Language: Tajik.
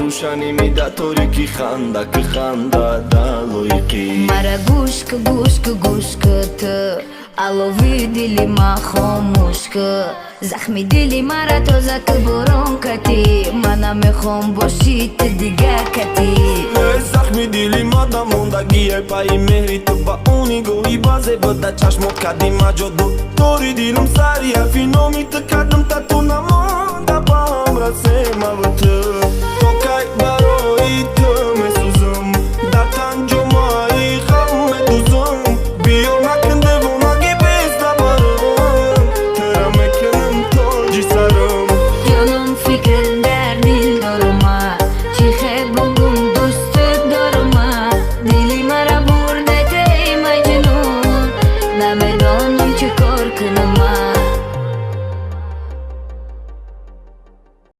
Рӯшанӣ меда торикӣ, ханда ки ханда да лоиқӣ. Мара гӯш ку, гӯш ку, гӯш ку, ту алови дили ма хомӯш ку, захми дили мара тоза ку, борон кати ман намехом бошӣ ту дига кати. Захми дили мада мондагие пайи меҳри ту, ба ӯ нигоҳи базе буда чашмот кади ма ҷоду дори дилум, сари ҳарфи номи ту кардам тату, намонда ба ҳам расем маву ту.